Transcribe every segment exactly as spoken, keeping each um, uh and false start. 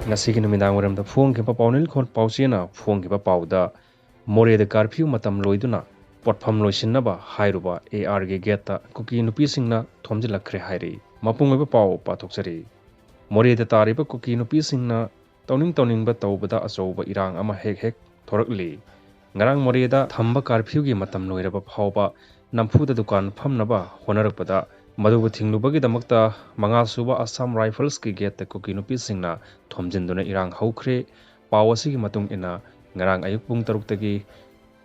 ꯉꯁꯤꯒꯤ ꯅꯨꯃꯤꯗꯥꯡ ꯋꯥꯏꯔꯝꯗ ꯐꯣꯡꯈꯤꯕ ꯄꯥꯎꯅꯤꯜꯈꯣꯜ ꯄꯥꯎꯆꯦꯅ ꯐꯣꯡꯈꯤꯕ ꯄꯥꯎꯗ, ꯃꯣꯔꯦꯗ ꯀꯥꯔꯐ꯭ꯌꯨ ꯃꯇꯝ ꯂꯣꯏꯗꯨꯅ ꯄꯣꯠꯐꯝ ꯂꯣꯏꯁꯤꯟꯅꯕ ꯍꯥꯏꯔꯨꯕ ꯑꯦ ꯑꯥꯔꯒꯤ ꯒꯦꯠꯇ ꯀꯨꯀꯤ ꯅꯨꯄꯤꯁꯤꯡꯅ ꯊꯣꯝꯖꯤꯜꯂꯛꯈ꯭ꯔꯦ ꯍꯥꯏꯔꯤ꯫ ꯃꯄꯨꯡ ꯑꯣꯏꯕ ꯄꯥꯎ ꯄꯥꯊꯣꯛꯆꯔꯤ꯫ ꯃꯣꯔꯦꯗ ꯇꯥꯔꯤꯕ ꯀꯨꯀꯤ ꯅꯨꯄꯤꯁꯤꯡꯅ ꯇꯧꯅꯤꯡ ꯇꯧꯅꯤꯡꯕ ꯇꯧꯕꯗ ꯑꯆꯧꯕ ꯏꯔꯥꯡ ꯑꯃ ꯍꯦꯛ ꯍꯦꯛ ꯊꯣꯔꯛꯂꯤ꯫ ꯉꯔꯥꯡ ꯃꯣꯔꯦꯗ ꯊꯝꯕ ꯀꯥꯔꯐ꯭ꯌꯨꯒꯤ ꯃꯇꯝ ꯂꯣꯏꯔꯕ ꯐꯥꯎꯕ ꯅꯝꯐꯨꯗ ꯗꯨꯀꯥꯟ ꯐꯝꯅꯕ ꯍꯣꯠꯅꯔꯛꯄꯗ, ꯃꯗꯨꯕꯨ ꯊꯤꯡꯂꯨꯕꯒꯤꯗꯃꯛꯇ ꯃꯉꯥꯁꯨꯕ ꯑꯁꯥꯝ ꯔꯥꯏꯐꯜꯁꯀꯤ ꯒꯦꯠꯇ ꯀꯨꯀꯤ ꯅꯨꯄꯤꯁꯤꯡꯅ ꯊꯣꯝꯖꯤꯟꯗꯨꯅ ꯏꯔꯥꯡ ꯍꯧꯈ꯭ꯔꯦ꯫ ꯄꯥꯎ ꯑꯁꯤꯒꯤ ꯃꯇꯨꯡ ꯏꯟꯅ, ꯉꯔꯥꯡ ꯑꯌꯨꯛ ꯄꯨꯡ ꯇꯔꯨꯛꯇꯒꯤ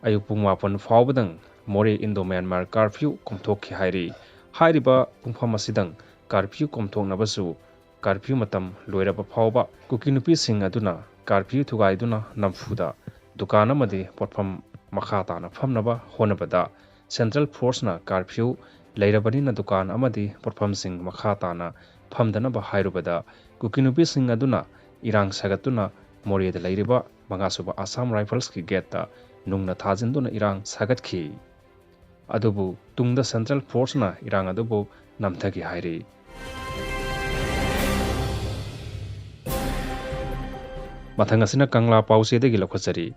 ꯑꯌꯨꯛ ꯄꯨꯡ ꯃꯥꯄꯟ ꯐꯥꯎꯕꯗꯪ ꯃꯣꯔꯦ ꯏꯟꯗꯣ ꯃ꯭ꯌꯥꯟꯃꯥꯔ ꯀꯥꯔꯐ꯭ꯌꯨ ꯀꯣꯝꯊꯣꯛꯈꯤ ꯍꯥꯏꯔꯤ꯫ ꯍꯥꯏꯔꯤꯕ ꯄꯨꯡꯐꯝ ꯑꯁꯤꯗꯪ ꯀꯥꯔꯐ꯭ꯌꯨ ꯀꯣꯝꯊꯣꯛꯅꯕꯁꯨ ꯀꯥꯔꯐ꯭ꯌꯨ ꯃꯇꯝ ꯂꯣꯏꯔꯕ ꯐꯥꯎꯕ ꯀꯨꯀꯤ ꯅꯨꯄꯤꯁꯤꯡ ꯑꯗꯨꯅ ꯀꯥꯔꯐ꯭ꯌꯨ ꯊꯨꯒꯥꯏꯗꯨꯅ ꯅꯝꯐꯨꯗ ꯗꯨꯀꯥꯟ ꯑꯃꯗꯤ ꯄꯣꯠꯐꯝ ꯃꯈꯥ ꯇꯥꯅ ꯐꯝꯅꯕ ꯍꯣꯠꯅꯕꯗ, ꯁꯦꯟꯇ꯭ꯔꯦꯜ ꯐꯣꯔꯁꯅ ꯀꯥꯔꯐ꯭ꯌꯨ ꯂꯩꯔꯕꯅꯤꯅ ꯗꯨꯀꯥꯟ ꯑꯃꯗꯤ ꯄꯣꯠꯐꯝꯁꯤꯡ ꯃꯈꯥ ꯇꯥꯅ ꯐꯝꯗꯅꯕ ꯍꯥꯏꯔꯨꯕꯗ, ꯀꯨꯀꯤ ꯅꯨꯄꯤꯁꯤꯡ ꯑꯗꯨꯅ ꯏꯔꯥꯡ ꯁꯥꯒꯠꯇꯨꯅ ꯃꯣꯔꯦꯗ ꯂꯩꯔꯤꯕ ꯃꯉꯥꯁꯨꯕ ꯑꯁꯥꯝ ꯔꯥꯏꯐꯜꯁꯀꯤ ꯒꯦꯠꯇ ꯅꯨꯡꯅ ꯊꯥꯖꯤꯟꯗꯨꯅ ꯏꯔꯥꯡ ꯁꯥꯒꯠꯈꯤ꯫ ꯑꯗꯨꯕꯨ ꯇꯨꯡꯗ ꯁꯦꯟꯇ꯭ꯔꯦꯜ ꯐꯣꯔꯁꯅ ꯏꯔꯥꯡ ꯑꯗꯨꯕꯨ ꯅꯝꯊꯈꯤ ꯍꯥꯏꯔꯤ꯫ ꯃꯊꯪ ꯑꯁꯤꯅ ꯀꯪꯂꯥ ꯄꯥꯎꯆꯦꯗꯒꯤ ꯂꯧꯈꯠꯆꯔꯤ꯫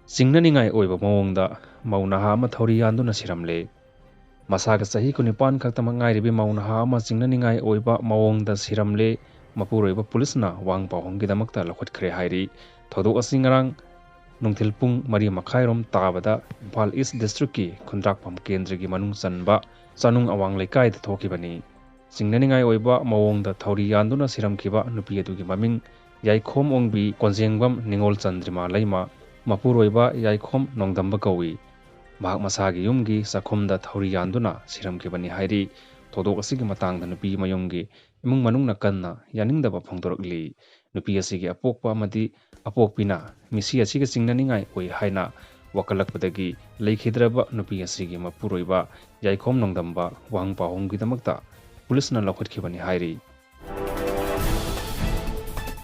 ꯆꯤꯡꯅꯅꯤꯡꯉꯥꯏ ꯑꯣꯏꯕ ꯃꯑꯣꯡꯗ ꯃꯧ ꯅꯍꯥ ꯑꯃ ꯊꯧꯔꯤ ꯌꯥꯟꯗꯨꯅ ꯁꯤꯔꯝꯂꯦ꯫ ꯃꯁꯥꯒ ꯆꯍꯤ ꯀꯨꯟꯅꯤꯄꯥꯟ ꯈꯛꯇꯃꯛ ꯉꯥꯏꯔꯤꯕꯤ ꯃꯧ ꯅꯍꯥ ꯑꯃ ꯆꯤꯡꯅꯅꯤꯡꯉꯥꯏ ꯑꯣꯏꯕ ꯃꯑꯣꯡꯗ ꯁꯤꯔꯝꯂꯦ꯫ ꯃꯄꯨꯔꯣꯏꯕ ꯄꯨꯂꯤꯁꯅ ꯋꯥꯍꯪ ꯄꯥꯎꯈꯨꯝꯒꯤꯗꯃꯛꯇ ꯂꯧꯈꯠꯈ꯭ꯔꯦ ꯍꯥꯏꯔꯤ꯫ ꯊꯧꯗꯣꯛ ꯑꯁꯤ ꯉꯔꯥꯡ ꯅꯨꯡꯊꯤꯜ ꯄꯨꯡ ꯃꯔꯤ ꯃꯈꯥꯏꯔꯣꯝ ꯇꯥꯕꯗ ꯏꯝꯐꯥꯜ ꯏꯁ ꯗꯤꯁꯇ꯭ꯔꯤꯛꯀꯤ ꯈꯨꯟꯗ꯭ꯔꯥꯛꯄꯝ ꯀꯦꯟꯗ꯭ꯔꯒꯤ ꯃꯅꯨꯡ ꯆꯟꯕ ꯆꯥꯅꯨꯡ ꯑꯋꯥꯡ ꯂꯩꯀꯥꯏꯗ ꯊꯣꯛꯈꯤꯕꯅꯤ꯫ ꯆꯤꯡꯅꯅꯤꯡꯉꯥꯏ ꯑꯣꯏꯕ ꯃꯑꯣꯡꯗ ꯊꯧꯔꯤ ꯌꯥꯟꯗꯨꯅ ꯁꯤꯔꯝꯈꯤꯕ ꯅꯨꯄꯤ ꯑꯗꯨꯒꯤ ꯃꯃꯤꯡ ꯌꯥꯏꯈꯣꯝ ꯑꯣꯡꯕꯤ ꯀꯣꯟꯖꯦꯡꯕꯝ ꯅꯤꯉꯣꯜ ꯆꯟꯗ꯭ꯔꯤꯃꯥ ꯂꯩꯃ, ꯃꯄꯨꯔꯣꯏꯕ ꯌꯥꯏꯈꯣꯝ ꯅꯣꯡꯗꯝꯕ ꯀꯧꯏ꯫ ꯃꯍꯥꯛ ꯃꯁꯥꯒꯤ ꯌꯨꯝꯒꯤ ꯆꯥꯛꯈꯨꯝꯗ ꯊꯧꯔꯤ ꯌꯥꯟꯗꯨꯅ ꯁꯤꯔꯝꯈꯤꯕꯅꯤ ꯍꯥꯏꯔꯤ꯫ ꯊꯧꯗꯣꯛ ꯑꯁꯤꯒꯤ ꯃꯇꯥꯡꯗ ꯅꯨꯄꯤ ꯃꯌꯨꯝꯒꯤ ꯏꯃꯨꯡ ꯃꯅꯨꯡꯅ ꯀꯟꯅ ꯌꯥꯅꯤꯡꯗꯕ ꯐꯣꯡꯗꯣꯔꯛꯂꯤ꯫ ꯅꯨꯄꯤ ꯑꯁꯤꯒꯤ ꯑꯄꯣꯛꯄ ꯑꯃꯗꯤ ꯑꯄꯣꯛꯄꯤꯅ ꯃꯤꯁꯤ ꯑꯁꯤꯒ ꯆꯤꯡꯅꯅꯤꯡꯉꯥꯏ ꯑꯣꯏ ꯍꯥꯏꯅ ꯋꯥꯀꯠꯂꯛꯄꯗꯒꯤ ꯂꯩꯈꯤꯗ꯭ꯔꯕ ꯅꯨꯄꯤ ꯑꯁꯤꯒꯤ ꯃꯄꯨꯔꯣꯏꯕ ꯌꯥꯏꯈꯣꯝ ꯅꯣꯡꯗꯝꯕ ꯋꯥꯍꯪ ꯄꯥꯎꯈꯨꯝꯒꯤꯗꯃꯛꯇ ꯄꯨꯂꯤꯁꯅ ꯂꯧꯈꯠꯈꯤꯕꯅꯤ ꯍꯥꯏꯔꯤ꯫